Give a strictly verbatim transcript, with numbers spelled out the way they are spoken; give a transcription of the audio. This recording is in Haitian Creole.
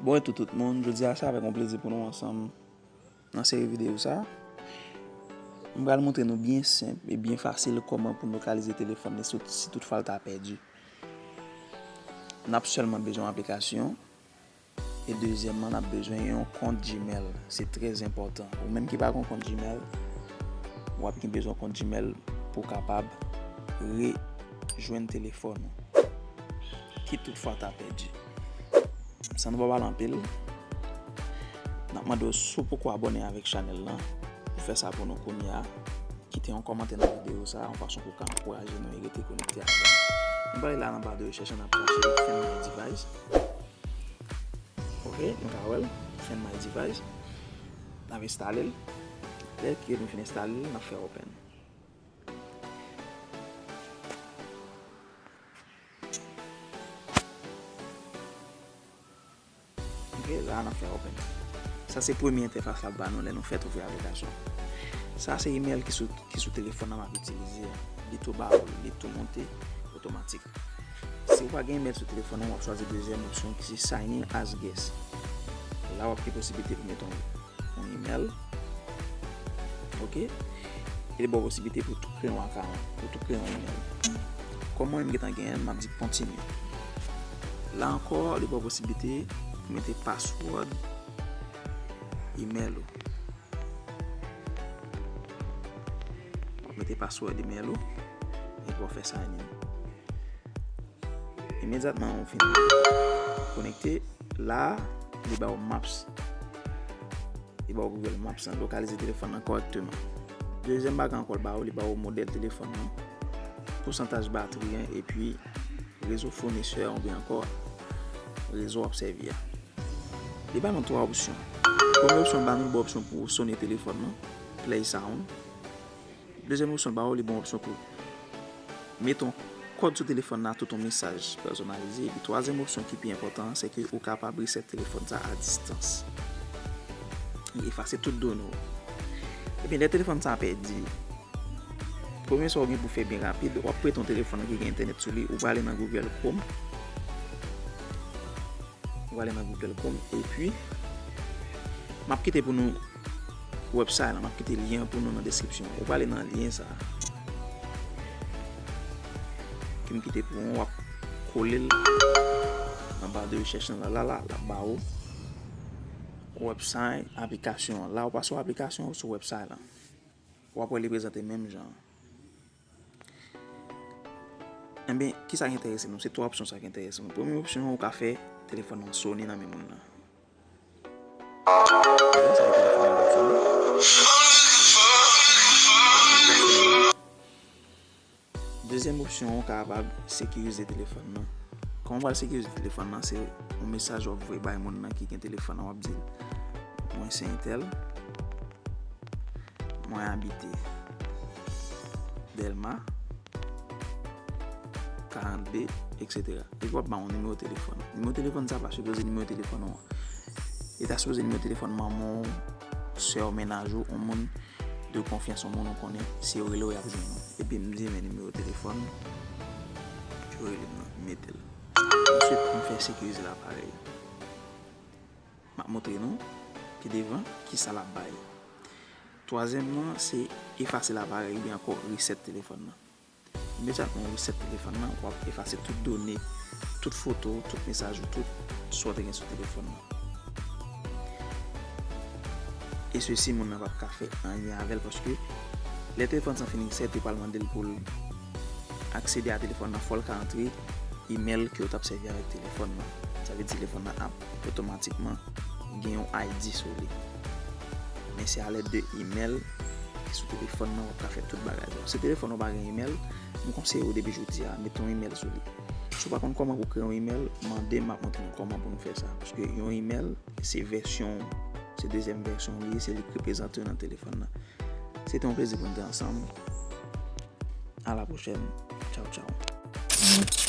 Bonjou tout, tout moun, jodi a se avèk yon plezi pou nou ansanm nan seri videyo sa. M pral montre nou byen senp e byen fasil kòman pou n lokalize telefòn li si, si toutfwa l ta pèdi. N ap sèlman bezwen yon aplikasyon e dezyèmman n ap bezwen yon kont Gmail. Se trè enpòtan. Ou menm ki pa gen yon kont Gmail, w ap gen bezwen yon kont Gmail pou w kapab rejwenn telefòn ou. Kit toutfwa ta pèdi. San nou pa pale anpil, n ap mande w si w poko abòne avèk chanèl lan, pou fè sa pou nou kounye a. Kite yon kòmantè nan videyo sa a, yon fason pou w ka ankouraje nou e rete konekte avè nou. Nou prale la nan ba de rechèch an, n ap chache Find My Device. Ok, nou ka wè l, Find My Device. N ap enstale l. Lè ke nou fin enstale l, n ap fè open. Ok, la n ap fè open. Sa se premye entèfas l ap ba nou lè nou fèt ouvri aplikasyon. Sa se email ki sou, ki sou telefòn nan m ap itilize a. Li tou ba ou, li tou monte otomatik. Si w pa gen email sou telefòn nan, w ap chwazi dezyèm opsyon ki se sign in as guest. La w ap gen posiblite pou mete yon yon email. Ok? E li ba w posiblite pou tou kreye yon account, pou tou kreye yon email. Kòm mwen menm gentan genyen l, m ap di kontinye. La ankò, li ba w posiblite pou mete password email ou. W ap mete password email ou, epi w ap fè sign in. Imedyatman ou fin konekte, la, li ba w Maps. Li ba w Google Maps lan, lokalize telefòn nan kòrèkteman. Dezyèm bagay ankò l ba w, li ba w modèl telefòn nan, pousantaj batri an, epi rezo founisè oubyen ankò rezo w ap sèvi a. Li ba nou twa opsyon. Premye opsyon l ba nou, li ba w opsyon pou w sone telefòn nan, play sound. Dezyèm opsyon l ba w, li ba w opsyon pou mete yon kòd sou telefòn nan, tout yon mesaj pèsonalize. Epi twazyèm opsyon ki pi enpòtan an, se ke ou kapab reset telefòn sa a distans. Li efase tout done w. Epi lè telefòn sa a pèdi, premye sa w gen pou fè byen rapid, w ap prete yon telefòn ki gen entènèt sou li, ou prale nan Google Chrome. Ou prale nan Google Chrome, epi m ap kite pou nou website lan, m ap kite lyen an pou nou nan deskripsyon. Ou prale nan lyen sa a. Ke m kite pou ou, w ap kole l nan ba de rechèch lan, la, la, la, l ap ba ou website aplikasyon an. La, ou pa sou aplikasyon, ou sou website lan. W ap wè li prezante menm jan an. Enben, kisa ki enterese nou? Se twa opsyon sa ki enterese nou. Premye opsyon an, ou ka fè telefòn nan sone nan men moun nan. Sa se telefòn nan k ap sone. Dezyèm opsyon an, ou kapab sekirize telefòn nan. Kòman w pral sekirize telefòn nan? Se yon mesaj w ap voye bay moun nan ki gen telefòn nan, w ap di l, "Mwen se entèl, mwen abite Dèlma karannde, etsetera." Epi w ap ba yon nimewo telefòn. Nimewo telefòn sa pa sipoze nimewo telefòn ou an. Li ta sipoze nimewo telefòn manman w, sè w, mennaj ou, yon moun de konfyans, yon moun ou konnen, si yo rele w, y ap jwenn ou. Epi m di, "Men nimewo telefòn, yo rele m nan," m mete l. Answit, m fè sekirize laparèy. M ap montre nou pi devan kisa l ap bay. Twazyèm nan, se efase laparèy oubyen ankò reset telefòn nan. Imedyatman ou reset telefòn nan, w ap efase tout done, tout foto, tout mesaj ou, tout sa w te gen sou telefòn nan. E sesi, moun nan p ap ka fè anyen avè l, paske lè telefòn sa fin reset, yo pral mande l pou l aksede a telefòn nan, fò l ka antre email ke yo t ap sèvi avèk telefòn nan. Sa vle di telefòn nan ap otomatikman gen yon I D sou li. Men se alèd de email ki sou telefòn nan w ap ka fè tout bagay yo. Si telefòn ou pa gen email, m konseye w depi jodi a, mete yon email sou li. Si w pa konn kòman pou kreye yon email, mande m, m ap montre nou kòman pou nou fè sa. Paske yon email, se vèsyon, se dezyèm vèsyon li ye, se li k reprezante nan telefòn nan. Se te yon plezi pou n te ansanm. A la pwochèn. Tchaw, tchaw.